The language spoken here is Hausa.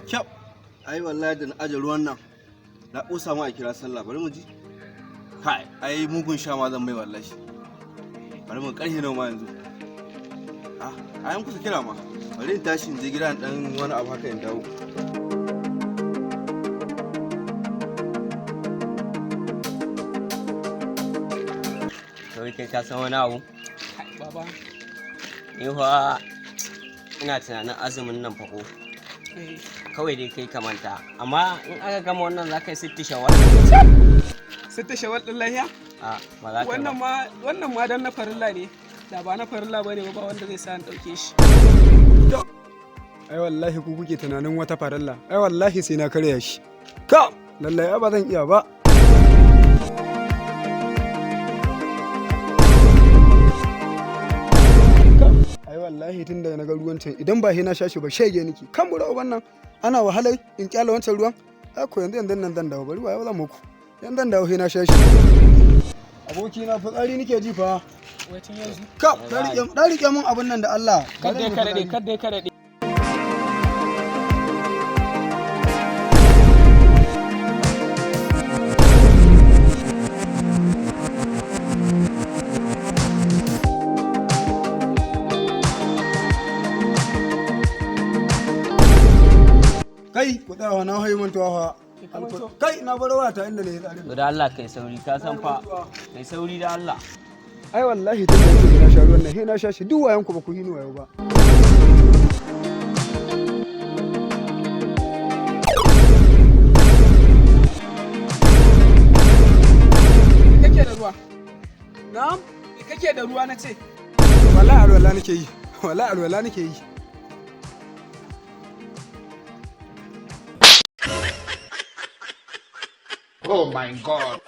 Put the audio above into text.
Kyau. Ai wallahi da na aje ruwan nan na ƙosa ma a kira sallah, bari mu ji. Kai, ai mugun sha ma zan mai wallahi. Bari mu karhe nawa ma yanzu. Ah, ai an kusa kira ma. Bari in tashi in je gida in dan wani abu haka in dawo. Kawai kai ka san wani abu? Baba. Ni fa ina tunanin azumin nan fa ko. Eh. Kawai dai kai ka manta. Amma in aka gama wannan za ka yi sitti shawwal? Sitta shawwal din lahiya? A ba za ka yi Wannan ba. ma wannan ma dan na farilla ne. Da ba na farilla bane ba, ba wanda zai sa in dauke shi. Ai wallahi ku kuke tunanin wata farilla. Ai wallahi sai na karya shi. Ka lallai ai ba zan iya ba. Ka, ai wallahi tun da na ga ruwan can, idan ba sai na sha shi ba shege nake. Kan bura uban nan ana wahalar in kyala wancan ruwan. Ai ko yanzu yanzu nan zan dawo, bari wayo zan muku. Yanzu zan dawo sai na sha shi. Aboki na, fitsari nake ji fa. Wai tun yanzu. Ka dan rike mun abun nan da Allah. Kadda ka dade, kadda ka dade. Kai, ku tsaya, na hayi mantuwa fa. Ka manto? Kai, na bar wata inda ne tsarin. To da Allah kai sauri, ka san fa. Kai sauri da Allah. Ai wallahi tun da yake na sha ruwan nan sai na sha shi, duk wayan ku ba ku yi ni wayo ba. Me kake da ruwa? Na'am. Me kake da ruwa na ce? Wallahi alwala nake yi, wallahi alwala nake yi. Oh my God.